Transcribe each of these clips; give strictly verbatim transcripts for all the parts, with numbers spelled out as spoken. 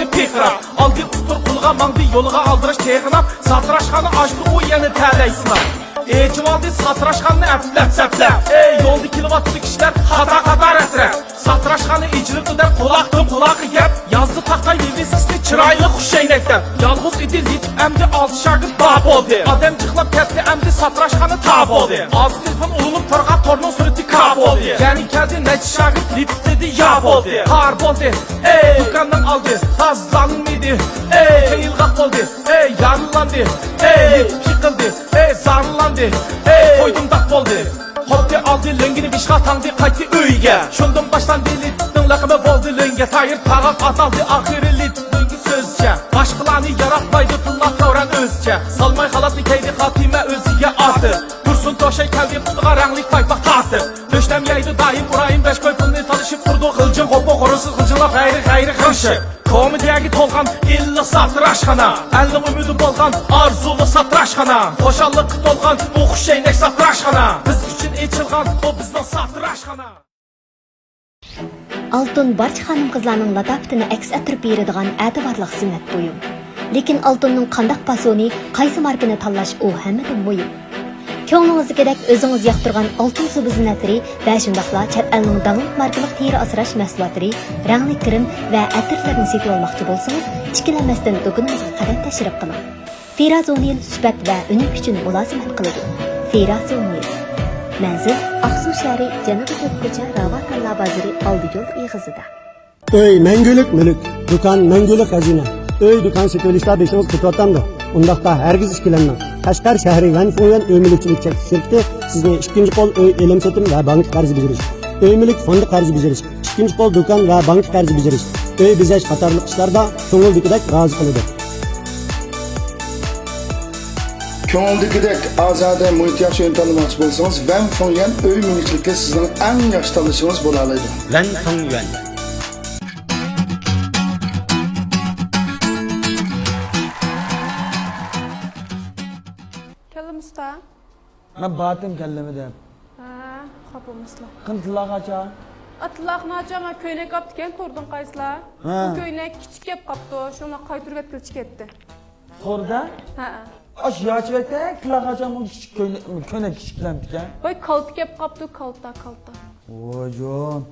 پىرقىراپ. ئالدى ئۇستۇر قۇلىغا ماڭدى، يولىغا ئالدىراش تېغىناپ، ساتىراشخانا ئاچتى ئۇ يەنە تەلەي سىناپ. ئېچىۋالدى ساتىراشخانىنى ئەپلەپ-سەپلەپ. ئەي، يولدا كېلىۋاتىدۇ كىشىلەر قاتار-قاتار رەت-رەت. ساتىراشخانا ئېچىلىدۇ دەپ قۇلاقتىن قۇلاققا گەپ. يازدى تاختاي ۋىۋىسكىسىنى چىرايلىق خۇش ئەينەكتە. يالغۇز ئىدى لېتىپ ئەمدى ئالتە شاگىرت بار بولدى. ئادەم جىقلاپ كەتتى ئەمدى ساتىراشخانا تار بولدى. ئالدى تېلېفون ئۇرۇلۇپ تورغا تورنىڭ سۈرىتى كار بولدى. يەنە كەلدى نەچچە شاگىرت لېتىپ دېدى يا بولدى. تار بولدى. ئەي، دۇكاننىڭ ئالدى تازىلانمىدى. ئەي، ئىلغاق بولدى. ئەي، يارىلاندى. ئەي، يېتىپ يىقىلدى. ئەي، زارلاندى. ئەي، تويدۇم داپ بولدى. قوپتى ئالدى لۆڭگىنى بېشىغا تاڭدى قايتتى ئۆيىگە. شۇندىن باشلاندى لېتىپنىڭ لەقىمى بولدى لۆڭگە. تايىر تاغاق ئاتالدى ئاخىرى لېتىپنىڭكى سۆزىچە. باشقىلارنى ياراقلايدۇ تىللاپ دەۋران ئۆزىچە. سالماي خالاتنى كەيدى خاتىمە ئۆزىگە ئارتىپ. تۇرسۇن توشاي كەلدى پۇتىغا رەڭلىك پايپاق تارتىپ. دۆشنەم يەيدۇ دائىم ئۇرايىم بەش كوي پۇلنى تالىشىپ تۇرىدۇ غىلجىڭ غوپۇ غورۇنسىز غىلجىڭلاپ غەيرىي غەيرىي غىڭشىپ. كومېدىيەگە تولغان ئىللىق ساتىراشخانا، ئەلنىڭ ئۈمىدى بولغان ئارزۇلۇق ساتىراشخانا، خۇشاللىققا تولغان ئۇ خۇش ئەينەك ساتىراشخانا، بىز ئۈچۈن ئېچىلغان ئۇ بىزنىڭ ساتىراشخانا. ئالتۇن بارچە خانىم-قىزلارنىڭ لاتاپىتىنى ئەكس ئەتتۈرۈپ بېرىدىغان ئەتىۋارلىق زىننەت بۇيۇم. لېكىن ئالتۇننىڭ قانداق پاسونى، قايسى ماركىنى تاللاش، ئۇ ھەممىدىن مۇھىم. كۆڭلىڭىزدىكىدەك ئۆزىڭىز ياقتۇرغان ئالتۇن زۇبا زىننەتلىرى ۋە شۇنداقلا چەت ئەلنىڭ داڭلىق ماركىلىق تېرە ئاسراش مەھسۇلاتلىرى، رەڭلىك گىرىم ۋە ئەتىرلىرىنى سېتىۋالماقچى بولسىڭىز، ئىككىلەنمەستىن دۇكىنىمىزغا قەدەم تەشرىپ قىلىڭ. فېرازونىل سۈپەت ۋە ئۈنۈم ئۈچۈن مۇلازىمەت قىلىدۇ. فېرازونىل. مەنزىل: ئاقسۇ شەھىرى، جەنۇبىي تۆت كوچا، راۋا تاللا بازىرى، ئالدى يول ئېغىزىدا. ئۆي مەڭگۈلۈك مۈلۈك، دۇكان مەڭگۈلۈك خەزىنە. ئۆي دۇكان سېتىۋېلىشتا بېشىڭىز قېتىۋاتامدۇ؟ ئۇنداقتا ھەرگىز ئىككىلەنمەڭ. قەشقەر شەھىرى ۋەن فۇڭيۈەن ئۆي مۈلۈكچىلىك چەكلىك شىركىتى سىزنى ئىككىنچى قول ئۆي ئېلىم-سېتىم ۋە بانكا قەرزى بېجىرىش، ئۆي مۈلۈك فوندى قەرزى بېجىرىش، ئىككىنچى قول دۇكان ۋە بانكا قەرزى بېجىرىش، ئۆي بېزەش قاتارلىق ئىشلاردا كۆڭۈلدىكىدەك رازى قىلىدۇ. كۆڭۈلدىكىدەك ئازادە، مۇھىتى ياخشى ئۆينى تاللىماقچى بولسىڭىز، ۋەن فۇڭيۈەن ئۆي مۈلۈكچىلىكى سىزنىڭ ئەڭ ياخشى تاللىشىڭىز بولالايدۇ. ۋەن فۇڭيۈەن. كەلدىم ئۇستا. مەن بارتىم كەلدىمە دەپ. ھە، خاپا بولماسلا. قېنى تىللاق ئاچا؟ ئا، تىللاقنى ئاچا، ماڭا كۆينەك ئاپتىكەن توردىن قايسىلا. ھە. بۇ كۆينەك كىچىك كەپ قاپتۇ، شۇڭا قايتۇرۇپ ئەپ كېلىچى كەتتى. توردا؟ ھە. ئاش ياچىۋەتتە، تىللاق ئاچا بۇ كىچىك كۆينەك، كۆينەك كىچىكلەمتىكەن. ۋاي، كالتا كەپ قاپتۇ، كالتا، كالتا. ۋاجون.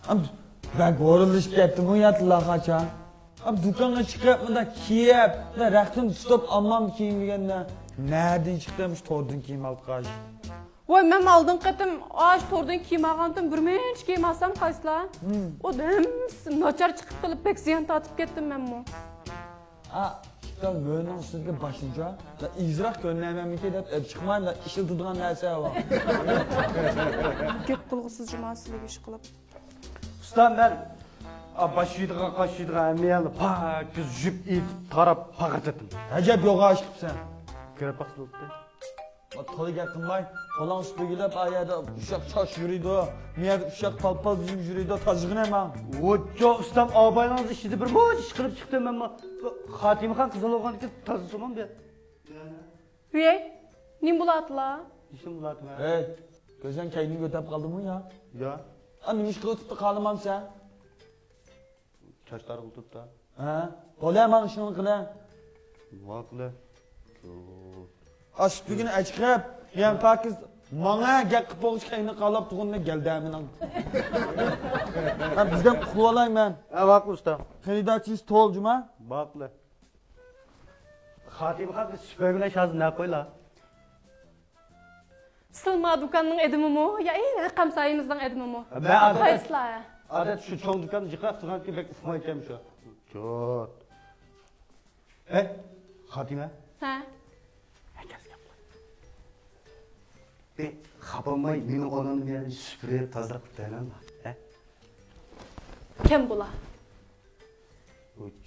ئەم، بەك ھورۇنلىشىپ كەتتىمۇ يا تىللاق ئاچا؟ ئەم، دۇكانغا چىقىپ، مۇنداق كىيىپ، مۇنداق رەختىنى تۇتۇپ ئالمام كىيىن دېگەندە، نەدىن چىقتى مۇشۇ توردىن كىيىم ئالقاش؟ ۋاي، مەن ئالدىنقى قېتىم ئاش توردىن كىيىم ئالغانتىم، بىر مۇنچە كىيىم ئالسام قايسىلا؟ ھىم. ئۇ ھەممىسى ناچار چىقىپ قېلىپ، بەك زىيان تارتىپ كەتتىم مەنمۇ. ئا، ئىككى تال مۆرىنىڭ ئۈستىدىكى باشنىچۇ، ئېگىزراق كۆرۈنەرمەنمىكىن دەپ ئېلىپ چىقماي، ئىشلىتىدىغان نەرسە بار. گەپ قىلغۇسىز جۇما سىلىگە ئىش قىلىپ. ئۇستا، مەن، ئا، باش يۇيىدىغان، قاش يۇيىدىغان ھەممە يەرنى پاكىز يۇيۇپ ئېيتىپ، تاراپ، پاقىر تېتىم. ئەجەب يوغان ئىش قىپسەن. كۆرۈپ باقسا بولۇپتۇ. تولا گەپ قىلماي، قولۇڭ سۈپۈرگىلەپ، ئا يەردە ئۇششاق چاچ يۈرىدۇ، مۇ يەردە ئۇششاق پال-پال بۈزۈم يۈرىدۇ، تازىغىنە ماڭ. ۋوچچو ئۇستام، ئابايلىڭىز ئىچىدە بىر مۇنچە ئىش قىلىپ چىقتىم مەنمۇ. خاتىمىخان قىزىل بولغاندىكىن تازىسىمۇ بىر. ۋىي، نېمە بولاتلا؟ ئىشىم بولاتما؟ ھەي، كۆزۈڭ كەينىڭگە ئۆتەپ قالدىمۇ يا؟ يا. ئا، نېمە ئىش قىلىۋېتىپتۇ خانىمام سەن؟ چاچ تارقىتىپتا. ھە؟ بولە، ماڭا ئىشىڭنى قىلە. ۋاقلە. ئاشۇ بۈگۈن ئەچىقىپ، يەنە پاكىز ماڭا گەپ قىلىپ بولغۇچە كەينى قالاپ تۇرغىنىنى گەلدەمىنىڭ. ھە، بىزدەن ئۇخلىۋالاي مەن. ھە، ۋاقلى ئۇستا. خېرىدارچىسى تول جۇما. ۋاقلى. خاتىمخان سۈپەر بىلەن شازى نەق قويلا. سىلما دۇكاننىڭ ئادىمىمۇ يا، ئى، رەقەم سايىمىزنىڭ ئادىمىمۇ؟ مەن ئادەت، قايسىلار؟ ئادەت شۇ چوڭ دۇكان جىقراق تۇرغانكى بەك ئۇقمايتتىم شۇ. چوت. ھەي، خاتىمە. ھە. بىر خاپا بولماي، مېنىڭ ئورنۇمدا يەنە سۈپۈرۈپ، تازىلاپ قىلىپ بەرمەڭلار. ھە؟ كەم بولا.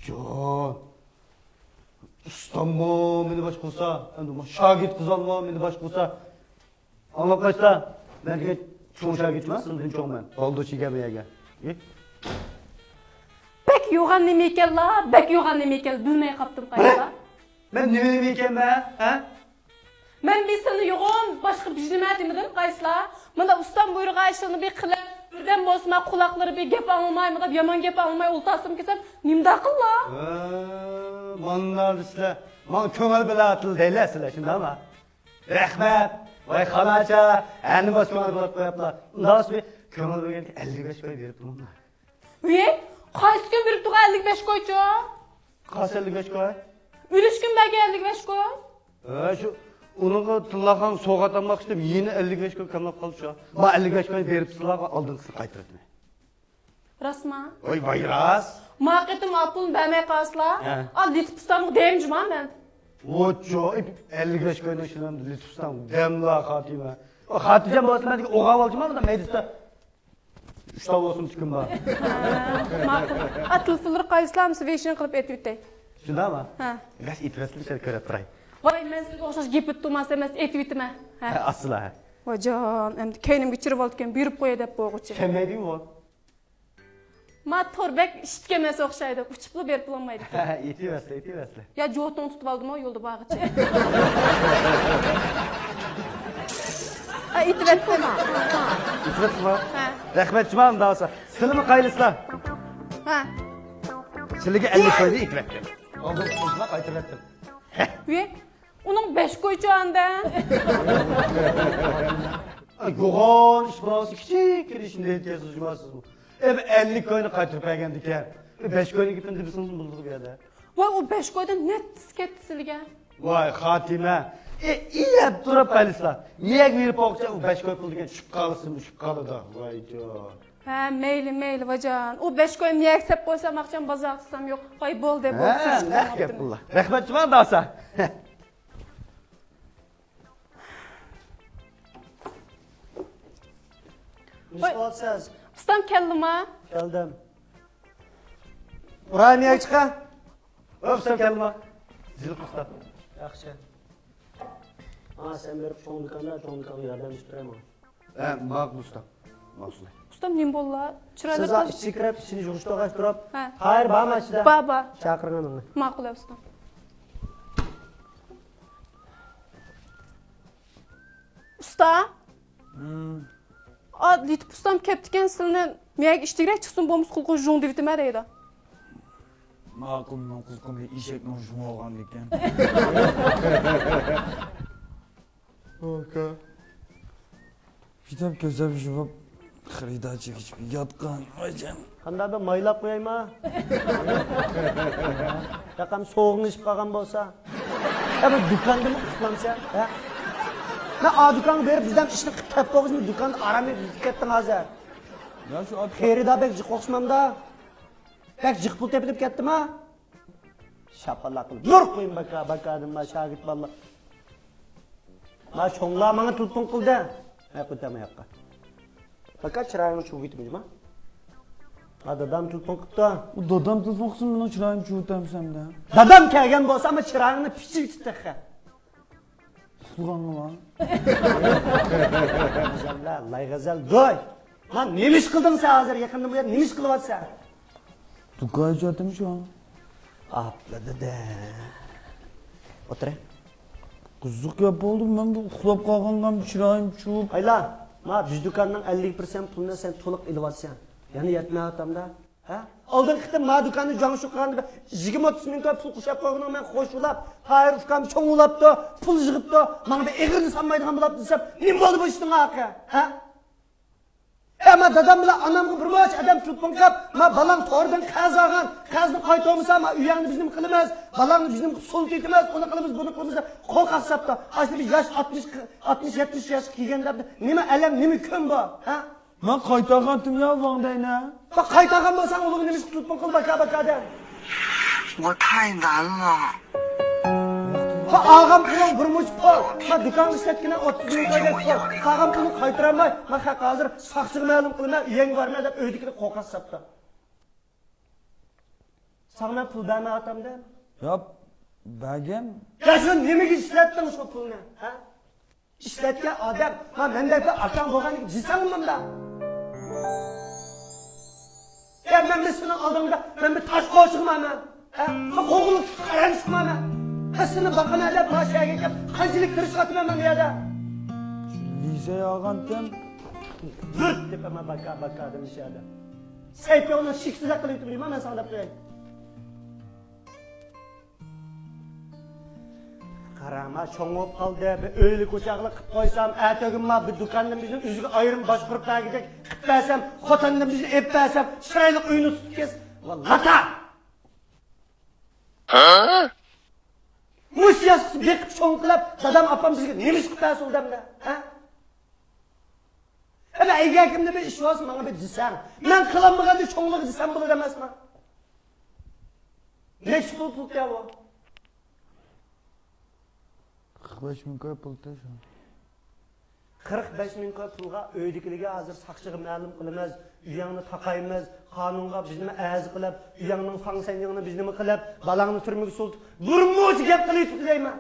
جان. ئۇستاممۇ مېنى باش قىلسا، ئەمدى شاگىرت قىزالمۇ مېنى باش قىلسا، ئاڭلاپ قايسىلا، مەن دېگەن چوڭ شاگىرتمەن، سىلىدىن چوڭمەن. بالدۇرچى كەلمە يەرگە. بەك يوغان نېمە ئىكەنلا، بەك يوغان نېمە ئىكەن، بىلمەي قاپتىم قايسىلا. مەن نېمە نېمە ئىكەنمەن، ھە؟ مەن بىر سىلىنى يوغان باشقا بىر نېمە دېمىدىم قايسىلا. مانا ئۇستام بۇيرۇغان ئىشلارنى بىر قىلىپ، بىردەم بولسا مانا قۇلاقلىرى بىر گەپ ئاڭلىماي، مۇنداق يامان گەپ ئاڭلىماي ئولتۇرسىمۇ كەلسەم، نېمىنداق قىللا؟ ھە، مانا سىلەر، ماڭا كۆڭۈل بىلەن ئاتىل دەيلە سىلەر، شۇنداقمۇ؟ رەھمەت. ۋاي خالاچا، ھەنە باشقىلار بولۇپ قويۇپلا. ئۇنداق بىر كۆڭۈل بۆلگەنگە ئەللىك بەش كوي بېرىپ تۇرۇڭلار. ۋىي، قايسى كۈن بېرىپ تۇرغان ئەللىك بەش كويچۇ؟ قايسى ئەللىك بەش كوي؟ ئۆلۈش كۈن بەرگەن ئەللىك بەش كوي. ھە، شۇ ئۇنىڭغا تىللاخان سوۋغات ئالماق ئۈچۈن يەنە ئەللىك بەش كوي كاملاپ قالدى شۇ. ما ئەللىك بەش كوي بېرىپ تۇرسىلارغا ئالدىنقىسىنى قايتۇرىمەن. راستما؟ ۋاي، ۋاي، راست. ما قېتىم ئاپۇلنى بەرمەي قالسىلا، ھە. ئا، لېتىپ ئۇستامغا دەيمىجۇما مەن. ۋوچو، ئەللىك بەش كوينىڭ ئىچىدىن لېتىپ ئۇستام دەملا خاتىمە. ئو، خاتىجان بولسا مەن ئوغا بولچىما، مۇنداق مەيدىسىدە ئۈچ تال بولسۇن تۈكۈم بار. ھە، ماقۇل. ئا، تېلېفونلىرى قايسىلار؟ مۇشۇ ۋېيشىن قىلىپ ئېتىۋېتەي. شۇنداقمۇ؟ ھە. بەس ئېتىۋەتسىلە، شەل كۆرۈپ تۇراي. ۋاي، مەن سىزگە ئوخشاش گېپى تۇرماس ئەمەس، ئېتىۋېتىمەن. ھە. ھە، ئاستىلا، ھە. ۋاجان، ئەمدى كەينىمگە چىرىۋالىدىكەن، بۇيرۇپ قوياي دەپ بولغۇچە. كەلمەيدىغۇ. ما تور بەك ئىشتىكەن ئەمەس ئوخشايدۇ. ئۇچۇپلا بېرىپ بولالمايدىكەن. ئېتىۋەرسىلە، ئېتىۋەرسىلە. يا جوتۇڭ تۇتۇۋالدىمۇ يولدا بارغىچە. ھە، ئېتىۋەتتىم. ئېتىۋەتتىمۇ؟ ھە. رەھمەت جۇما ئۇنداق بولسا. سىلىمۇ قايلىسىلا؟ ھە. سىلىگە ئەللىك كوينى ئېتىۋەتتىم. ئالدىن قۇتۇلسىلا قايتۇرۇۋەتتىم. ۋى، ئۇنىڭ بەش كويچۇ ئاندە. ئاي، يوغان ئىش بالاسى كىچىككىنە ئىشنى دەيدىكەنسىز جۇما سىزمۇ. ئەي، بىر ئەللىك كوينى قايتۇرۇپ بەرگەندىكەن. بىر بەش كوينىڭ گېپىنى دېمىسىڭىز بولىدۇ بۇ يەردە. ۋاي، ئۇ بەش كويدىن نەچچىسى كەتتى سىلىگە؟ ۋاي، خاتىمە. ئى، ئى، يەپ تۇرۇپ قايلىسىلا. نىيەگە بېرىپ بولغۇچە ئۇ بەش كوي پۇل دېگەن چۈشۈپ قالسىمۇ چۈشۈپ قالىدۇ. ۋايجان. ھە، مەيلى، مەيلى، ۋاجان. ئۇ بەش كوي نىيەگە سەپ قويسام ئاخشام بازارغا چىقسام يوق. ۋاي، بولدى، بولدى. ھە، نەق گەپ بۇلار. رەھمەت جۇما داسا. نېمە قىلىۋاتىسىز؟ ئۇستام كەلدىما؟ كەلدىم. ئۇراي نىيەگە چىقا؟ ھوپ، ئۇستام كەلدىما؟ زىل ئۇستا. ياخشى. ھا، سەن بېرىپ چوڭ دۇكاندا، چوڭ دۇكانغا ياردەم ئېلىپ بېرەيمۇ؟ ھە، ماقۇل ئۇستام. ماقۇل. ئۇستام نېمە بولدى؟ چىرايلىق سىز ئىچىگە كىرىپ، ئىچىنى يىغىشتۇرغاچ تۇرۇپ. ھە. تاھىر بارمۇ ئىچىدە؟ بار، بار. چاقىرىڭ ئۇنى. ماقۇل ئۇستام. ئۇستا. ھىم. ئا، لېتىپ ئۇستام كەپتىكەن، سىلىنى مەيەگە ئىشتىگرەك چىقسۇن بولمىسا قۇلىقىنى ژۇڭ دېۋېتىمەن دەيدۇ. ماقۇل، مېنىڭ قۇلىقىمنى ئېشەكنىڭ ژۇڭى ئالغاندىكەن. ئاكا. شۇنداق كۆزەپ يۇمۇپ خېرىدارچىغا كېچىپ ياتقان ۋايجان. قانداق بىر مايلاپ قويايما؟ ياقام سوغۇقنى ئىچىپ قالغان بولسا. يا بۇ دۇكاندىمۇ ئۇخلامسەن، ھە؟ مەن ئا دۇكانغا بېرىپ بىردەم ئىشنى قىلىپ كەپ بولغۇچە دۇكاندا ئارام ئېلىپ كەتتىڭ ھازىر. يا شۇ ئات- خېرىدار بەك جىق ئوخشىمامدا؟ بەك جىق پۇل تېپىلىپ كەتتىما؟ شاپىلاق قىلىپ يۈر قويۇم باكا، باكادىن ما شاگىرت بالىلار. ما چوڭلار ماڭا تېلېفون قىلدى. ھە، قويتام ياققا. باكا چىرايىڭنى چۇۋۇۋېتىمىزما؟ ھا، دادام تېلېفون قىپتۇ. ئۇ دادام تېلېفون قىلسۇن، مېنىڭ چىرايىمنى چۇۋۇتامسەن دە. دادام كەلگەن بولسا، ما چىرايىڭنى پىچىۋېتىپ تېخى. ئۇخلىغانغىلا. غەزەللە، لاي غەزەل، دوي. ما نېمە ئىش قىلدىڭ سەن ھازىر؟ يېقىندىن بۇيان نېمە ئىش قىلىۋاتىسەن؟ دۇكان ئېچىۋاتىمەن شۇ. ئاپلا دېدە. ئولتۇرە. قىزىق گەپ بولدى، مەن بۇ ئۇخلاپ قالغانغا چىرايىم چۇۋۇپ. ھايلا، ما بىز دۇكاننىڭ ئەللىك پىرسەنت پۇلىنى سەن تولۇق ئېلىۋاتىسەن. يەنە يەتمەيۋاتامدا. ھە؟ ئالدىنقى قېتىم ما دۇكاننى جاڭشۇ قىلغاندا بىر يىگىرمە ئوتتۇز مىڭ كوي پۇل قوشاپ قويغىنىڭ مەن خوش بولاپ، تاھىر ئۇكام چوڭ بولاپتۇ، پۇل يىغىپتۇ، ماڭا بىر ئېغىرنى سالمايدىغان بولاپتۇ دېسەم، نېمە بولدى بۇ ئىشنىڭ ئاخىرى؟ ھە؟ ئەمما دادام بىلەن ئانامغا بىر مۇنچە ئادەم تېلېفون قىلىپ، ما بالاڭ توردىن قەرز ئالغان، قەرزنى قايتۇرمىسا، ما ئۆيۈڭنى بىزنى قىلىمىز، بالاڭنى بىزنى سولىتىۋېتىمىز، ئۇنى قىلىمىز، بۇنى قىلىمىز دەپ قول قاقساپتۇ. ئاشۇ بىر ياش ئاتمىش، ئاتمىش، يەتمىش ياشقا كىرگەندە نېمە ئەلەم، نېمە كۈن بۇ؟ ھە؟ مەن قايتارغانتىم يا ۋاڭدەينە. بەك قايتارغان بولساڭ ئۇلۇغ نېمىشقا تېلېفون قىل باكا باكا دە. بۇ تايىندانمۇ؟ بۇ ئالغان پۇلۇڭ بىر مۇنچە پۇل. ما دۇكاندا ئىشلەتكىنە ئوتتۇز مىڭ كوي دەپ پۇل. قالغان پۇلنى قايتۇرالماي، ما خەق ھازىر ساقچىغا مەلۇم قىلىمەن، ئۆيۈڭگە بارىمەن دەپ ئۆيدىكىنى قوقاس ساپتا. ساڭا مەن پۇل بەرمەيۋاتامدىم. ياق، بەرگەن. يا سەن نېمىگە ئىشلەتتىڭ شۇ پۇلنى؟ ھە؟ ئىشلەتكەن ئادەم، ما مەندەك بىر ئاكاڭ بولغاندىكىن دېسەڭ مۇنداق. يا مەن بىر سېنىڭ ئالدىڭدا، مەن بىر تاش قوشۇقمەن مەن. ھە؟ ما قوغۇنلۇق قارانچۇقمەن مەن. ھە، سېنى باقىمەن دەپ ما شەھەرگە كەپ قانچىلىك تىرىشىۋاتىمەن مەن بۇ يەردە. شۇ لىزا ئالغانتىم. بىر دەپ ئەمما باكا، باكا دېمىش يەردە. سەيپىڭنى شىكسىزلەپ قىلىۋېتىپ بىلمەن مەن ساڭا دەپ قوياي. قاراما، چوڭ بولۇپ قالدى. بىر ئۆيلۈك ئوچاقلىق قىلىپ قويسام، ئەتىگۈن ما بىر دۇكاندىن بىزنى ئۆزىگە ئايرىم باشقۇرۇپ بەرگۈدەك قىلىپ بەرسەم، خوتۇندىن بىزنى ئېلىپ بەرسەم، چىرايلىق ئۆينى تۇتۇپ كەتسە، ۋاللاتا! مۇشۇ ياسقۇسى بېقىپ چوڭ قىلىپ، دادام ئاپام بىزگە نېمە ئىش قىلىپ بەرسۇن دەمدە؟ ھە؟ ئەمما ئەگەر كىمدە بىر ئىش بولسا، ماڭا بىر دېسەڭ. مەن قىلالمىغاننى چوڭلىرىغا دېسەم بولىدۇ ئەمەسمۇ؟ نەچچە پۇل پۇل كەلدى؟ قىرىق بەش مىڭ كوي پۇل تېشى. قىرىق بەش مىڭ كوي پۇلغا ئۆيدىكىلەرگە ھازىر ساقچىغا مەلۇم قىلىمىز، ئۆيۈڭنى تاقايمىز، قانۇنغا بىزنى ئەرز قىلىپ، ئۆيۈڭنىڭ فاڭسەنيىڭنى بىزنى نېمە قىلىپ، بالاڭنى تۈرمىگە سولىتىپ، بىر مۇنچە گەپ قىلىۋېتىپتۇ دەيمەن.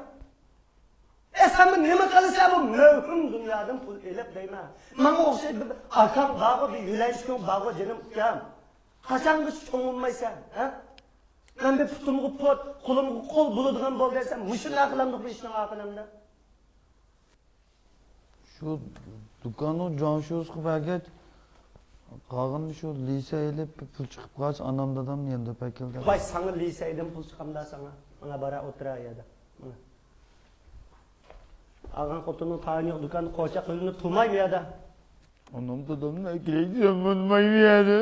ئە، سەن بۇ نېمە قىلىسەن بۇ مەۋھۇم دۇنيادىن پۇل ئېلىپ دەيمەن. ماڭا ئوخشاش بىر ئاكاڭ بارغۇ، بىر يۆلەنچۈكۈڭ بارغۇ، جېنىم ئۇكام. قاچانغىچە چوڭ بولمايسەن، ھە؟ مەن بىر پۇتۇمغا پۇت، قولۇمغا قول بولىدىغان بولدى دەيسەن، مۇشۇنداق قىلامدۇق بۇ ئىشنىڭ ئاقىۋىتىدە. شۇ دۇكاننىڭ جۇاڭشۇسىغا بەرگەچ، قالغىنىنى شۇ لىسە ئېلىپ پۇل چىقىپ قالسا، ئانام دادام يەنە دەپ ئەكەلدى. ۋاي، ساڭا لىسەدىن پۇل چىقامدا ساڭا؟ ماڭا بارا ئولتۇرا يەردە. ماڭا. ئالغان خوتۇننىڭ تايىنى يوق دۇكاندا قورچاق قىلىنىپ تۇرمايمۇ يەردە. ئانام دادامنى ئەكىرەيدىسەن بولمايمۇ يەردە.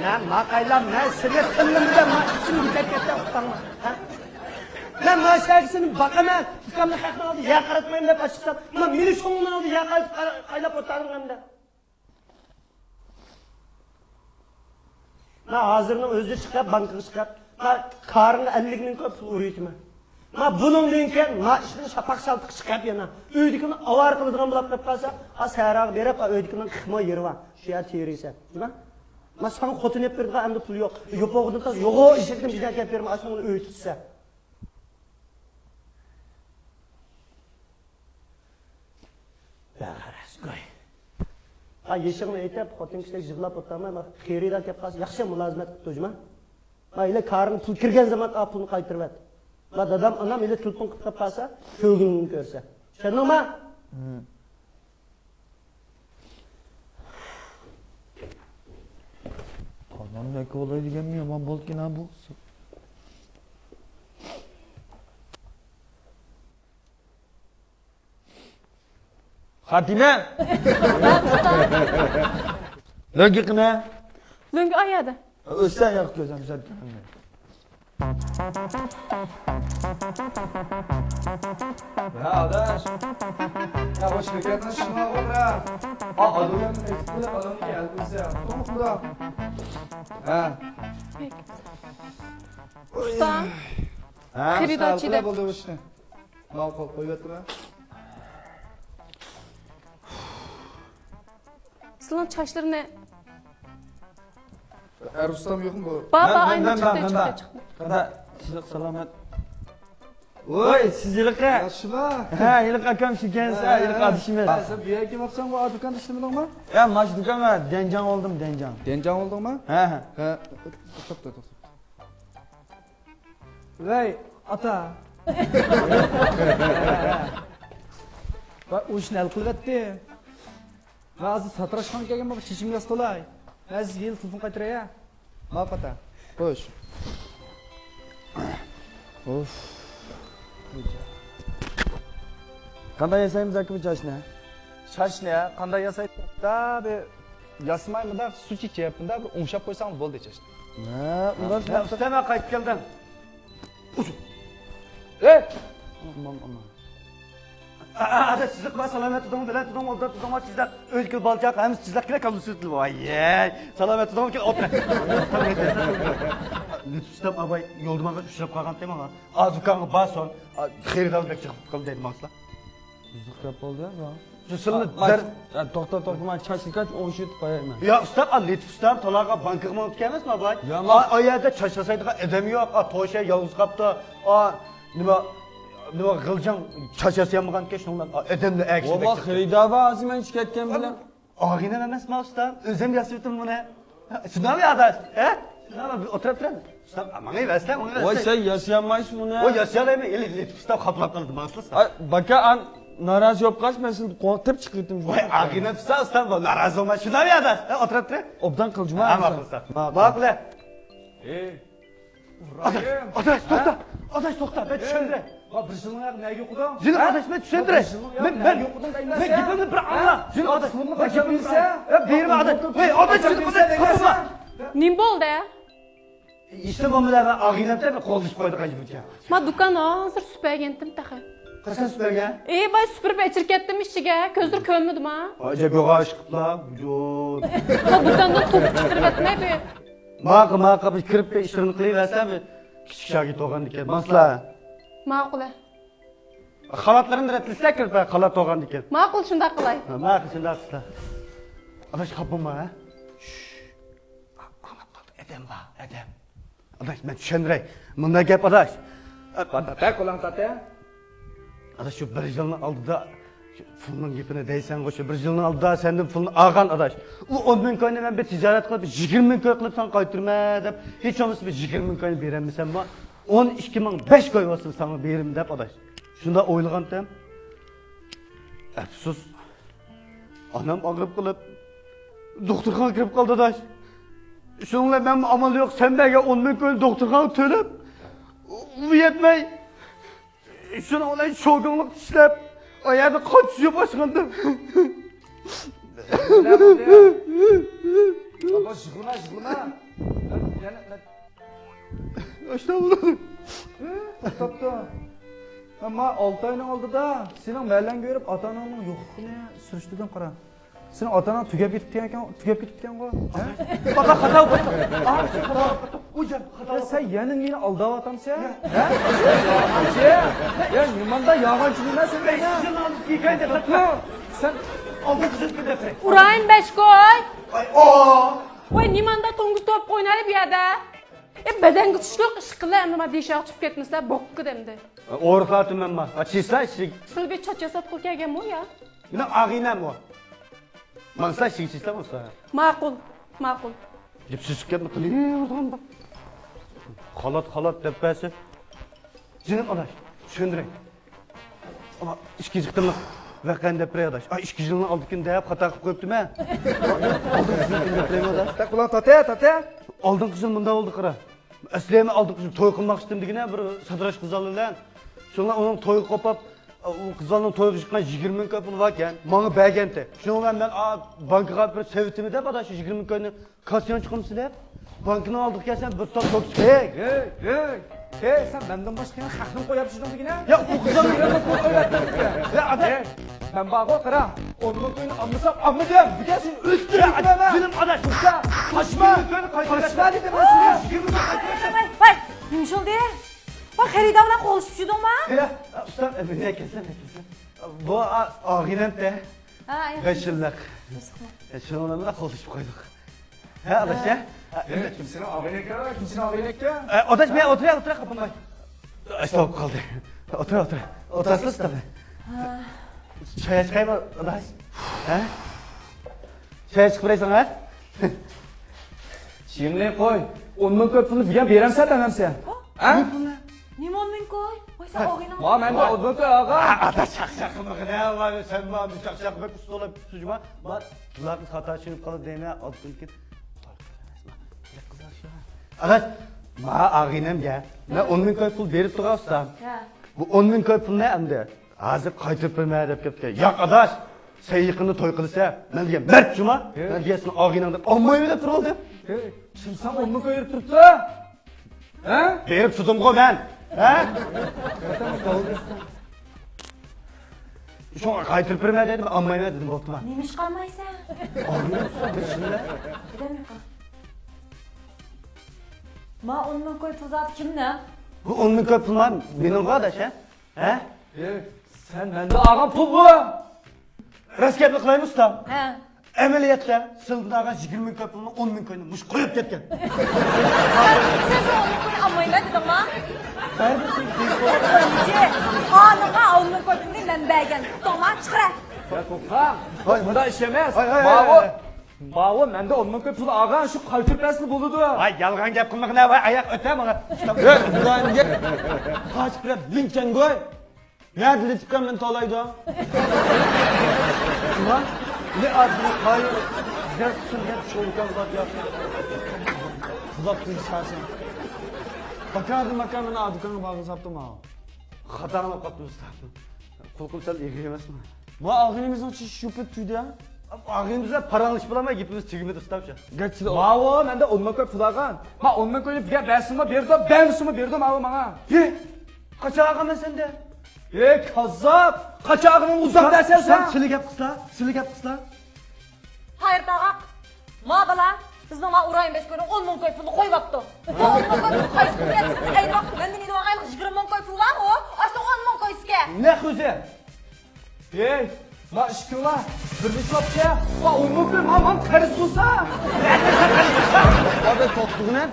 مەن ماقايلام، مەن سېنى تىللىمىدىم، مەن ئىچىمگە كەتكەندە ئۇقتاڭما؟ ھە؟ مەن مانا شەركىسىنى باقىمەن، ئۇكامنى خەقنىڭ ئالدىدا يەر قاراتمايمەن دەپ ئاچىقسام، مانا مېنى شۇڭنىڭ ئالدىدا يەر قاراپ، قايلاپ ئولتۇرغىنىمدا. مانا ھازىرنىڭ ئۆزىدە چىقىپ، بانكىغا چىقىپ، مانا كارىڭغا ئەللىك مىڭ كوي پۇل ئۇرۇۋېتىمەن. مانا بۇنىڭدىن كېيىن مانا ئىشتىن شاپاق شالتىقى چىقىپ يەنە ئۆيدىكىنى ئاۋارە قىلىدىغان بولۇپ قېلىپ قالسا، ئا سەھراغا بېرىپ، ئا ئۆيدىكىنىڭ قىرىق مو يېرى بار، شۇ يەردە تېرىيسەن. نېمە؟ مانا ساڭا خوتۇن ئېلىپ بېرىدىغان ئەمدى پۇل يوق. يوپۇرغىدىن تاز يوغان ئېشەكنى بىزدىن ئەكەپ بېرىمەن، ئاشۇنىڭ ئۆيى تۇتسا. بەغەرەس گۇي. ھا، يېشىڭنى ئېيتىپ، خوتۇن كىشىلەر يىغلاپ ئولتۇرماي، ما خېرىدار كەپ قالسا، ياخشى مۇلازىمەت قىلىپ تۇر جۇما. ما ئىلى كارىڭ پۇل كىرگەن زامان ئا پۇلنى قايتۇرۇۋەت. ما دادام، ئانام ئىلى تېلېفون قىلىپ قالسا، كۆرگىنىڭنى كۆرسە. چۈشەندىڭما؟ ھىم. دادام بەك بولاي دېگەنمۇ يامان بولدىكەن ھا بۇ. خاتىمە! ھە، ئۇستا. لۆڭگە قېنى؟ لۆڭگە ئايادا. ئۆتسەن ياق كۆزۈم سەن. ھە، ئاداش. يا، خوش كەلگەن، شۇڭا ئولتۇر. ئا، ئادۇيان ئېيتىپ قويۇپ، ئادەمنى يەلپۈزسە. تومۇقمۇدا. ھە. ئۇستا. ھە، خېرىدارچى ئۇستا، دەپ. بولدى بۇ ئىشنى. ماقۇل، قويۇۋەتتىم. سىلىنىڭ چاچلىرىنى. ئەر ئۇستام يوقمۇ بۇ؟ بار، بار، مەن، ئاينى مەن، چىقتى، مەن، چىقتى، مەن. چىقتى. قادا، سىزلىق سالامەت. ۋوي، سىز ھېلىقى. ياخشىما؟ ھە، ھېلىقى ئاكام شىكەنسە، ھە، ھېلىقى ھە. ئادىشىمىز. ھە، سەن بۇ يەرگە كېلىپسەنغۇ، ئا دۇكاندا ئىشلىمىدىڭمۇ؟ يا، ماش دۇكان ۋە دەنجاڭ بولدۇم، دەنجاڭ. دەنجاڭ بولدۇڭمۇ؟ ھە، ھە. ھە، توختا، توختا. ۋەي، ئاتا. ۋە ئۇ ئىشنى ھەل قىلىۋەتتى. ۋە ھازىر ساتىراشخانىغا كەلگەن بولۇپ، چېچىمنى ياسىتىۋالاي. ھە، سىزگە يەنە تېلېفون قايتۇراي، ھە؟ ماقۇل، ئاتا. خوش. ئۇف. قانداق ياسايمىز ئاكا بۇ چاچنى؟ چاچنى قانداق ياسايمىز؟ بىر ياسىماي، مۇنداق سۇ چېچىپ، مۇنداق بىر ئوڭشاپ قويساڭ بولدى چاچنى. ھە، ئۇنداق. ھە، ئۇستام، مەن قايتىپ كەلدىم. ئەي! ئامان، ئامان. ئا، ئا، ئاداش، سىزلىق بار، سالامەت تۇردۇڭمۇ، بەلەن تۇردۇڭمۇ، ئوبدان تۇردۇڭمۇ، سىزلىق ئۆيدىكى بالا چاقا ھەممىسى سىزلىق كېلە كاللىسى ئۆتۈلۈپ. ۋاييەي، سالامەت تۇردۇڭمۇ، كېلە ئولتۇر. لېتىپ ئۇستام، ئاباي يولدا ماڭا ئۇچراپ قالغانتى ماڭا. ئا، دۇكانغا بارسۇن، ئا، خېرىدار بەك چىقىپ قالدى دەيدۇ ماڭا. بۇزۇق گەپ بولدى يا بۇ. شۇ سىلنى ھە، دەر- ھە، توختا، توختا، مانا چاچ ياسىغاچ ئوڭشىتىپ قويايمەن. يا ئۇستا، ئا، لېتىپ ئۇستا، تالاغا بانكىغا مېڭىپ كەلمەسمۇ ئاباي؟ يا، ئا، ئا يەردە چاچ ياسايدىغان ئادەم يوق، ئا، توشە يالغۇز قاپتۇ، ئا، نېمە، نېمە غىلجاڭ چاچ ياسىيالمىغانكەن، شۇنىڭ بىلەن، ئا، ئادەمنى ئەگىشىپ. ۋاللا خېرىدار بار ھازىر مەن چىقىپ كەتكەن بىلەن. ئاغىنەم ئەمەسما ئۇستا، ئۆزۈم ياسىۋېتىم بۇنى. شۇنداقمۇ ئاداش؟ ھە؟ شۇنداقمۇ؟ بىر ئولتۇرۇپ تۇرۇڭ. ئۇستا، ماڭا بەرسەن، ماڭا بەرسەن. ۋاي، سەن ياسىيالمايسەن بۇنى. ۋاي، ياسىيالايمەن، ئېلى لېتىپ ئۇستا قاپلاپ قالدى ماڭا ئۇستا. ئاي، باكا، ئان- نارازى بولۇپ قالسا، مەن سېنى قوغلاپ چىقىۋېتىمەن. ۋاي، ئاغىنەم، ساڭ، ساڭ بۇ نارازى بولما، شۇنداق يا ئاداش. ھە، ئولتۇر، ئولتۇر. ئوبدان قىل، جۇما. ھە، ماقۇل، ساڭ. ماقۇل. ھە. ئى، ئاداش، ئاداش، توختا. ئاداش، توختا، مەن چۈشەندۈرەي. ۋا، بىر يىلنىڭ ھەققىنى نەگە يوقىدىڭ؟ جېنىم ئاداش، مەن چۈشەندۈرەي. مەن، مەن، مەن گېپىمنى بىر ئاڭلا. جېنىم ئاداش، مەن گېپىمنى بىر ئاڭلا. بېرىمەن ئاداش. ۋەي، ئاداش، جېنىم ئاداش، قاپىما. نېمە بولدى؟ ھېچنېمە بولمىدى، مەن ئاغىنەمدە بىر قوللىشىپ قويدۇق ئەجىبىچە. ما دۇكان ھازىر سۈپەرگەنتىم تېخى. قاچان سۈپەرگەن؟ ئى، باي سۈپۈرۈپ ئەچىرىپ كەتتىم ئىچىگە. كۆزلىرى كۆرمىدىما؟ ئاجا بۇغا ئىش قىپلا. ما دۇكاندىن توپا چىقىرىۋەتمەي بىر. ماقۇل، ماقۇل، بىر كىرىپ بىر ئىشلىرىنى قىلىۋەرسە، بىر كىچىك شاگىرت بولغاندىكىن. ماڭسىلا. ماقۇل. خالاتلىرىنى رەتلىسە كىرىپ، خالات بولغاندىكىن. ماقۇل، شۇنداق قىلاي. ھە، ماقۇل، شۇنداق قىلسا. ئاداش، خاپا بولما، ھە؟ شش. ئاڭلاپ قالدى. ئادەم بار، ئادەم. ئاداش، مەن چۈشەندۈرەي. مۇنداق گەپ، ئاداش. تاتە، قولۇڭ تاتە. ئاداش، شۇ بىر يىلنىڭ ئالدىدا شۇ پۇلنىڭ گېپىنى دەيسەنغۇ، شۇ بىر يىلنىڭ ئالدىدا سەندىن پۇلنى ئالغان، ئاداش. ئۇ ئون مىڭ كوينى مەن بىر تىجارەت قىلىپ، يىگىرمە مىڭ كوي قىلىپ ساڭا قايتۇرىمەن دەپ، ھېچ بولمىسا بىر يىگىرمە مىڭ كوينى بېرەلمىسەممۇ، ئون ئىككى مىڭ بەش كوي بولسا ساڭا بېرىمەن دەپ، ئاداش. شۇنداق ئويلىغانتىم. ئەپسۇس، ئانام ئاغرىپ قېلىپ، دوختۇرخانىغا كىرىپ قالدى، ئاداش. شۇنىڭ بىلەن مەنمۇ ئامال يوق، سەن بەرگەن ئون مىڭ كوينى دوختۇرخانىغا تۆلەپ، ئۇ يەتمەي، شۇنىڭ بىلەن شوگۇڭلۇقتا ئىشلەپ، ئۇ يەردە قاچا يۇيۇپ ئاشقاندىم. نېمە بولدى؟ بابا، يىغلىما، يىغلىما. يەنە، يەنە. ئاشتاغفۇرۇللا. توختاپتۇ. مەن ئالتە ئاينىڭ ئالدىدا سېنىڭ مەھەللەڭگە بېرىپ، ئاتا-ئاناڭنىڭ يوقلۇقىنى سۈرۈشتۈردۈم، قارا. سېنىڭ ئاتا-ئاناڭ تۈگەپ كېتىپتىكەن، تۈگەپ كېتىپتىكەنغۇ. ھە؟ بابا، خاتا بولۇپتۇ. ئا، خاتا بولۇپتۇ. ئۇجان، خاتا يا، بولۇپتۇ. سەن يەنە مېنى ئالداۋاتامسەن؟ ھە؟ يالغانچى. يا، نېمانداق يالغانچى دېمە سەن مېنى. سەن ئالدىن تۈزەتكىن دەپ. ئۇرايىن بەشكوي. ئاي، ئو. ۋاي، نېمانداق توڭگۇز توپ ئوينايلى بۇ يەردە. ئە، بەدەنگە چۈشلۈك ئىش قىلە، ئەمدى ما دېشاغا چۈشۈپ كەتمىسىلە، بوققا دەمدى. ئورۇقلاتىمەنما؟ ئا، چىسلا ئىشىك. سىلى بىر چاچ ياساتقىلى كەلگەنمۇ يا؟ مېنىڭ ئاغىنەممۇ. ماڭسا ئىشىك چىسلا بولسا. ماقۇل، ماقۇل. دەپ سۈزۈپ كەتمە، قىلىۋېرىدىغان بار. خالات، خالات دەپ بەرسە. جېنىم ئاداش، چۈشەندۈرەي. ئاما، ئىككىنچى قېتىملىق ۋەقەنى دەپ بېرەي ئاداش. ئا، ئىككى يىلنىڭ ئالدىكىنى دەپ خاتا قىلىپ قويۇپتىمەن. ئالدىنقى يىلنى دەپ بېرەيمۇ ئاداش؟ تاق بۇلار تاتە، تاتە. ئالدىنقى يىل مۇنداق بولدى قارا. ئەسلى مەن ئالدىنقى يىل توي قىلماقچىدىم دېگىنە بىر سادىراش قىزلار بىلەن. شۇڭا ئۇنىڭ تويىغا قوپاپ، ئۇ قىزلارنىڭ تويىغا چىققان يىگىرمە مىڭ كوي پۇلى باركەن. ماڭا بەرگەنتى. شۇنىڭ بىلەن مەن، ئا، بانكىغا بىر سېلىۋېتىمەن دەپ ئاداش، شۇ يىگىرمە مىڭ كوينى كاسسىنىڭ چىقىمسىز دەپ، بانكىنىڭ ئالدىغا كەلسەم، بىر توپ توكسى. ھەي، ھەي، ھەي، سەن مەندىن باشقا يەنە خەقنىمۇ قويۇپ چۈشتۈڭ دېگىنە؟ يا، ئۇ قىزلارنى يەنە قويۇپ قويۇۋەتتىڭ. يا، ئاداش. ھەي، مەن بارغۇ، قارا، ئون مىڭ كوينى ئالمىسام، ئالمىدىم. بۈگۈن سېنى ئۆلتۈرۈپ قويىمەن. جېنىم ئاداش، قاچما. قاچما دېدىم مەن ساڭا. ۋاي، ۋاي، نېمە بولدى؟ ۋاي، خېرىدار بىلەن قوللىشىپ چۈشتۈڭمۇ؟ يا، ئۇستا، مەن كەلسەم، مەن كەلسەم. بۇ، ئا، ئاغىنەمتە. ھە، ياخشى. بەش يىللىق. شۇنىڭ بىلەن قوللىشىپ قويدۇق. ھە، ئاداش، ھە؟ ھە، كىم سېنىڭ ئاغىنەڭكەن؟ كىم سېنىڭ ئاغىنەڭكەن؟ ئە، ئاداش، مەن ئولتۇراي، ئولتۇراي، قاپالماي. ئاشتا بولۇپ قالدى. ئولتۇر، ئولتۇر. ئولتۇرسىز، تامام. ھە. چاي ئاچقايمۇ، ئاداش؟ ھە؟ چاي ئاچىقىپ بېرەي ساڭا، ھە؟ چىڭلىق قوي. ئون مىڭ كوي پۇلنى بۈگۈن بېرەمسەن، بەرمەمسەن؟ ھە؟ نېمە ئون مىڭ كوي؟ ۋاي، سەن ئالغىنىڭ. ما، مەندە ئون مىڭ كوي ئالغان. ئا، ئاتا، چاقچاق قىلمىغىن، ھە، ۋاي، سەن ما، چاقچاق بەك ئۇستا بولۇپ تۇرما. ما، بۇلارنى خاتا چۈشىنىپ قالدى دەيمەن، ئالدىن كېيىن. ئاداش، ما، ئاغىنەمگە مەن ئون مىڭ كوي پۇل بېرىپ تۇرغان ئۇستا. ھە. بۇ ئون مىڭ كوي پۇلنى ئەمدى ھازىر قايتۇرۇپ بېرىمەن دەپ كەپتىكەن. ياق، ئاداش، سەن يېقىندا توي قىلىسەن. مەن دېگەن، بەر جۇما. ھە. مەن دېگەن، سېنىڭ ئاغىنەڭ دەپ ئالمايمەن دەپ تۇرۇۋالدىم. ھە، كىم ساڭا ئون مىڭ كوي بېرىپ تۇرۇپتۇ؟ ھە؟ بېرىپ تۇردۇمغۇ مەن. ھە؟ شۇڭا قايتۇرۇپ بېرىمەن دېدىم، ئالمايمەن دېدىم، بوپتۇما. نېمىشقا ئالمايسەن؟ ئالمايمەن، بىسمىللا. ما ئون مىڭ كوي پۇل زادى كىمنىڭ؟ بۇ ئون مىڭ كوي پۇل ما مېنىڭغۇ، ئاداش، ھە؟ ھە؟ ئى، سەن مەندىن ئالغان پۇل بۇ! راست گەپنى قىلايمۇ، ئۇستام؟ ھە. ئەمەلىيەتتە سىلىدىن ئالغان يىگىرمە مىڭ كوي پۇلنىڭ ئون مىڭ كويىنى مۇشۇ قويۇپ كەتكەن. سەن، سەن شۇ ئون مىڭ كوينى ئالمايمەن دېدىڭما؟ بەرمىسۇن. ئانىڭغا ئون مىڭ كوي پۇلنى مەن بەرگەن. توما، چىقىرە. يا، توختا. ھاي، ھاي. بۇنداق ئىش ئەمەس. ھاي، ھاي، ھاي، ماۋۇ، ھاي. ماۋۇ مەندە ئون مىڭ كوي پۇل ئالغان، شۇ قايتۇرۇپ بەرسىلا بولىدۇ. ۋاي، يالغان گەپ قىلمىغىن، ۋاي، ئاياق ئۆتە ماڭا. ئۆ، ئۇلان گەپ. قاچىپ بېرەپ لىڭچەڭگوي. نەدە لىتىپكا مېنى تولايدۇ؟ نېمە؟ لىئادنى قايىل، دەرس قىلسۇن دەپ شۇ ئىمكان بار يا. خۇدا قىلسا سەن. باكادى ماكان مېنى ئادۇكانغا بارغۇزۇپتۇ ماۋۇ. خاتا ئاڭلاپ قاپتىمىز. قۇلىقىم سەل ئېغىر ئەمەسمۇ؟ ما ئاغىنىمىزنىڭ چىشى شۇ پېتى تۈگىدى. ئاغىنىمىز بىلەن پاراڭلىشىپ بولالماي گېپىمىز تۈگىمىدى ئۇستام شۇ. گەپ چىدە. ماۋۇ مەندە ئون مىڭ كوي پۇل ئالغان. ما ئون مىڭ كوينى بىزگە بەرسىمۇ بېرىدۇ، بەرمىسىمۇ بېرىدۇ ماۋۇ ماڭا. ھې! قاچان ئالغانمەن سەندە؟ ھې، كاززاپ! قاچان ئالغىنىڭنى ئۇزاق دەرسەن سەن! سىلى گەپ قىلسا، سىلى گەپ قىلسا. ھايرىت ئاغا، ما بالا بىزنىڭ ما ئۇرايىم بەش كوينىڭ ئون مىڭ كوي پۇلىنى قويۇۋاپتۇ. بۇ ئون مىڭ كوي پۇل قايسى پۇل دەپ ئەينى ۋاقىتتا مەندىن ئېلىۋالغان يىگىرمە مىڭ كوي پۇل بار ئۇ. ئاشۇ ئون مىڭ كوي ئىكەن. نەق ئۆزى. ھېي، ما ئىككىڭلار بىرلىشىۋاپچە، ما ئون مىڭ كوي ما ماڭا قەرز قىلسا. ئادەم توختىغىنە.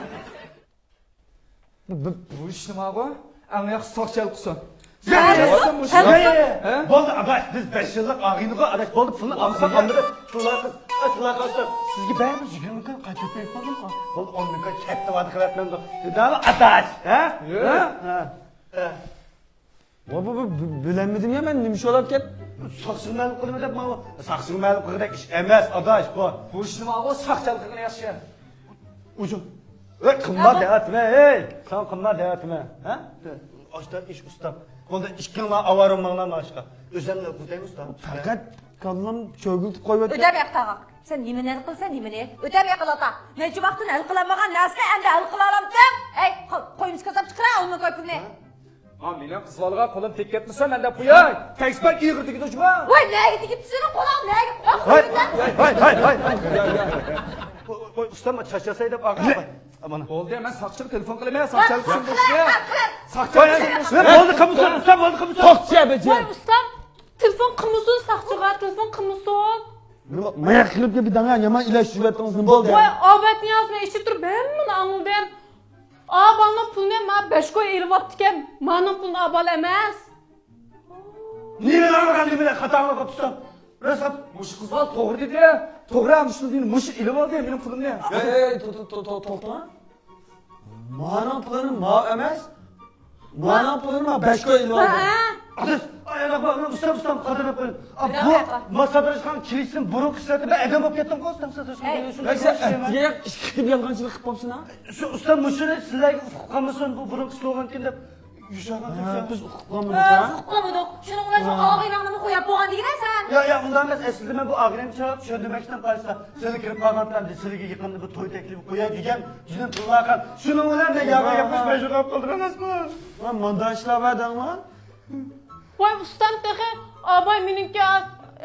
بۇ، بۇ، بۇ ئىش نېماغۇ؟ ئەڭ ياخشى ساقچى ھەل قىلسۇن. ھە؟ بولدى ئاداش، بىز بەش يىللىق ئاغىنىغۇ ئاداش، بولدى پۇلنى ئالساق ئاندىن تىللاق قىلساق، تىللاق قىلساق. سىزگە بەرمىز يىگىرمە مىڭ كوي قايتۇرۇپ بېرىپ بولدۇمغۇ. بولدى ئون مىڭ كوي كەتتى ۋادە قىلىۋەتمەمدۇ. دېدىمۇ ئاداش، ھە؟ ھە؟ ھە. ۋا بۇ، بۇ، بۇ، بىلەلمىدىم يا مەن نېمە ئىش بولۇپ كەت. ساقچىغا مەلۇم قىلىمەن دەپ ماۋۇ. ساقچىغا مەلۇم قىلغۇدەك ئىش ئەمەس ئاداش بۇ. بۇ ئىشنى ماۋۇ ساقچى ھەل قىلغىنى ياخشى. ئۇجۇ. ۋەي قىممات دەۋەتمە ھەي. ساڭا قىممات دەۋەتمە. ھە؟ ئاشتا ئىش ئۇستام. بۇندا ئىككىڭلار ئاۋارە بولماڭلار ماشقا. ئۆزۈملا ئۆتەي ئۇستام. پەقەت كاللام چۆگۈلتۈپ قويۇۋەتتى. ئۆتەپ ياقتاغا. سەن نېمىنى ھەل قىلسەن نېمىنى؟ ئۆتەپ ياقىلاتا. نەچچە ۋاقىتتىن ھەل قىلالمىغان نەرسىنى ئەمدى ھەل قىلالامتىڭ؟ ھەي، قويمۇچ كاساپ چىقىرە ئالما كوي پۇلنى. ھا، مېنىڭ قىز بالىغا قولۇم تېگىپ كەتمىسە، مەن دەپ قوياي. تەگسە بەك ئېغىر تېگىدۇ جۇما. ۋاي، نەگە تېگىپتۇ سېنىڭ قولۇڭ، نەگە؟ ۋاي، ۋاي، ۋاي، ۋاي، ۋاي. ۋاي، ئۇستام، چاچ ياساي دەپ ئاغا. مانا. بولدى، مەن ساقچىغا تېلېفون قىلىمەن، ساقچى ئەلكىشىم بولسا. ساقچى ئەلكىشىم بولسا. بولدى، قىلمىسۇن، ئۇستام، بولدى، قىلمىسۇن. توختىسە بېجىم. ۋاي، ئۇستام، تېلېفون قىلمىسۇن، ساقچىغا تېلېفون قىلمىسۇن. ماياق قىلىپ بىر داڭا يامان ئىلاج سۈرۈۋەتتىڭىز، نېمە بولدى؟ ۋاي، ئابەتنىياز، مەن ئىچىپ تۇرۇپ ھەممىنى ئاڭلىدىم. ئا بالىنىڭ پۇلىنى ما بەش كوي ئېلىۋاپتىكەن. مانىڭ پۇلىنى ئا بالا ئەمەس. نېمە ئاڭلىغان نېمىلەر خاتا ئاڭلاپ قاپسىز؟ راست گەپ. مۇشۇ قىز بالا توغرا دېدى. توغرا، مۇشۇ دېدى، مۇشۇ ئېلىۋالدى مېنىڭ پۇلۇمنى. ھەي، ھەي، تو-، تو-، تو-، تو-، توختاڭ. مانىڭ پۇلىنى ما ئەمەس. مانىڭ پۇلىنى ما بەش كوي ئېلىۋالدى. ھە. ئاداش، ئاياغ باغرىنى ئۇستام، ئۇستام، قادىرلاپ قويۇڭ. ئا، بۇ ما ساتىراشخانا كىرىشتىن بۇرۇنقى سۈرەتتە مەن ئادەم بولۇپ كەتتىمغۇ، ئۇستام ساتىراشخانا. ھەي. شۇنداق بولۇشى ئەمەس. ئەتىگە ئىككى قېتىم يالغانچىلىق قىلىپ قاپسىنا. شۇ ئۇستام مۇشۇنى سىلەرگە ئۇقۇپ قالمىسۇن، بۇ بۇرۇنقى سلوگانكەن دەپ يوشۇرغان تۇرسا. بىز ئۇقۇپ قالمىدۇق، ھە؟ ئۇقۇپ قالمىدۇق. شۇنىڭ بىلەن شۇ ئاغىنەڭنىمۇ قويۇپ بولغان دېگىنە سەن. يا، يا، ئۇنداق ئەمەس. ئەسلىدە مەن بۇ ئاغىنەمگە چاقىرىپ چۈشەندۈرمەكچىدىم قارىسا، سىلەر كىرىپ قالغانتىڭ ئەمدى سىلىرگە يېقىندا بىر توي تەكلىپى قوياي دېگەن جېنىم تىللاقان. شۇنىڭ بىلەن مەن ياغا ياپمىش مەشغۇل قىلىپ قالدىم ئەمەسمۇ؟ مانا مۇنداق ئىشلار بار دەڭلار. ۋاي ئۇستام تېخى ئاباي مېنىڭكى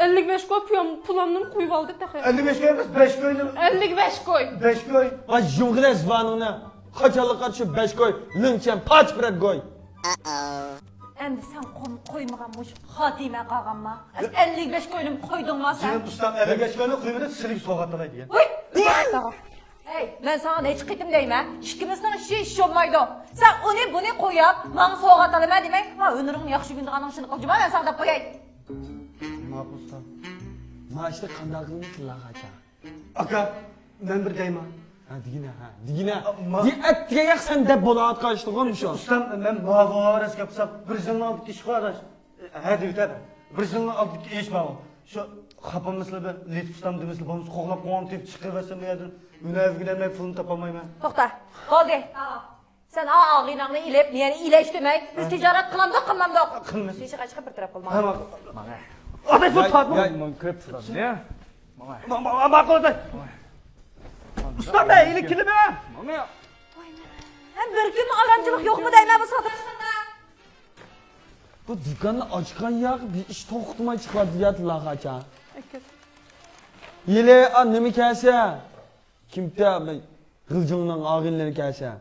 ئەللىك بەش كوي پۇلام-، پۇلامنىمۇ قويۇۋالدى تېخى. ئەللىك بەش كوي ئەمەس، بەش كوينى. ئەللىك بەش كوي. بەش كوي. ۋاي يۇمغىلە زۇۋانىڭنى. قاچانلىققا چۈشۈپ بەش كوي، لىڭچەن پاچ بىرەر گوي. ئەمدى سەن قوي-، قويمىغان مۇشۇ خاتىمە قالغانما؟ ئەللىك بەش كوينىمۇ قويدۇڭما سەن؟ جېنىم ئۇستام، ئەللىك بەش كوينى قويمىدى، سىلىگە سوۋغات قىلاي دېگەن. ۋۇي! ھەي، مەن ساڭا نەچچە قېتىم دەيمەن، ئىككىمىزنىڭ ئىشى ئىش بولمايدۇ. سەن ئۇنى بۇنى قويۇپ، ماڭا سوۋغات ئالىمەن دېمەي، ھا، ھۈنىرىڭنى ياخشى كۆرىدىغانىڭ ئىشىنى قىل جۇما، مەن ساڭا دەپ قوياي. ماقۇل ئۇستام. ما ئىشتا قانداق قىلىمىز تىللاغا ئاكا؟ ئاكا، مەن بىر دەيمەن. ھە، دېگىنە، ھە، دېگىنە. ئا، ما- دېگىن، ئەتىگەن ياق سەن دەپ بولۇۋاتقان ئىشتىغۇ مۇشۇ. ئۇستام، مەن ماۋۇ راست گەپ قىلسام، بىر يىلنىڭ ئالدىدىكى ئىش ئاداش. ھە، دېۋىتە، بىر يىلنىڭ ئالدىدىكى ئىش ماۋۇ. شۇ خاپا بولمىسىلا بىر لىتىپ ئۇستام دېمىسىلا بولمىسا، قوغلاپ قويغان تېپىپ چىقىۋەرسەم، بۇ يەردىن ئۈنەۋىگىنە مەن پۇلنى تاپالمايمەن. توختا، بولدى. سەن ئا ئاغىنەڭنى ئېلىپ، مېنى ئىلەشتۈرمەي، بىز تىجارەت قىلامدۇق، قىلمامدۇق؟ قىلىمىز. ھېچقاچان بىر تەرەپ قىلماڭ. ھە، ماقۇل. ماڭا. ئاداش، بۇ ياي، تارتما. ياي، ماڭا كۆپ پۇل ئالدى. ماڭا. ما-، ما-، ماقۇل، ئاداش. ماڭا. ئۇستام، مەن ئېلىپ كېلىمەن. ماڭا. ھەم بىر كۈنمۇ ئارامچىلىق يوقمۇ دەيمەن بۇ ساتىراشخانىدا. بۇ دۇكاننى ئاچقان ياق، بىر ئىش توختىماي چىقىۋاتىدۇ يا تىللاغاچا. يېلى، ئا، نېمە كەلسە؟ كىمتە، غىلجىڭنىڭ ئاغىنىلىرى كەلسە.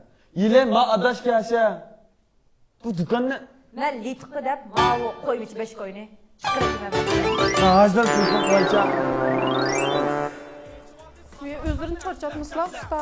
يېلى، ما ئاداش كەلسە. بۇ دۇكاننى مەن لىتىققا دەپ ماۋۇ قويمىچى بەش كوينى چىقىرىپ بېرىمەن. ھازىر تېلېفون قىلايچە. ئۆزلىرىنى چارچاتمىسىلا، ئۇستا.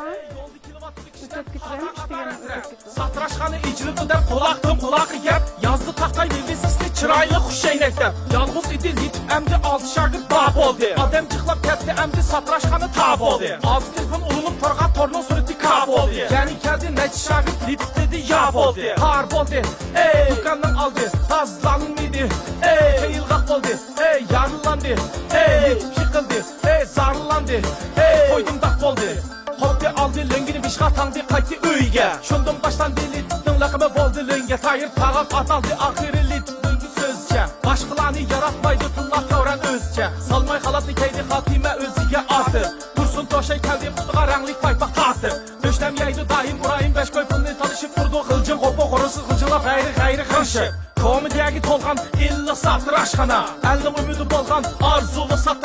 ئۆتۈپ كېتىدۇ، ئىش دېگەن ئۆتۈپ كېتىدۇ. ساتىراشخانا ئېچىلىدۇ دەپ قۇلاقتىن قۇلاققا گەپ. يازدى تاقاي نېمىسىستى چىرايلىق خۇش ئەينەكتە. يالغۇز ئىدى لىتىپ ئەمدى ئالتە شاگىرت بار بولدى. ئادەم جىقلاپ كەتتى ئەمدى ساتىراشخانا تار بولدى. ھازىر تېلېفون ئۇرۇلۇپ تورغا تورنىڭ سۈرىتى كار بولدى. يەنە كەلدى نەچچە شاگىرت لىتىپ دېدى يار بولدى. تار بولدى، ئەي، دۇكاننىڭ ئالدى تازىلانمىدى. ھەي، يىقىلدى، ھەي، زارلاندى، ھەي، تويدۇم داپ بولدى. قوپتى ئالدى لۆڭگىنى بېشىغا تاڭدى قايتتى ئۆيگە. شۇندىن باشلاندى لىتنىڭ لەقىمى بولدى لۆڭگە. تايىر تاغاق ئاتالدى ئاخىرى لىتنىڭ سۆزىچە. باشقىلارنى ياراتمايدۇ تىللا تەۋرەن ئۆزىچە. سالماي خالاتنى كىيدى خاتىمە ئۆزىگە ئارتىپ. تۇرسۇن توشاي كەلدى پۇتىغا رەڭلىك پايپاق تارتىپ. دۆشنەم يەيدۇ دائىم ئۇرايىم بەش كوي پۇلنى تالىشىپ تۇرىدۇ غىلجىڭ غوپۇ غورۇنسىز غىلجىڭلاپ غەيرىي غەيرىي قىرىشىپ. كومېدىيەگە تولغان ئىللىق ساتىراشخانا. ئەلنىڭ ئۈمىدى بولغان ئارزۇلۇق ساتىراش.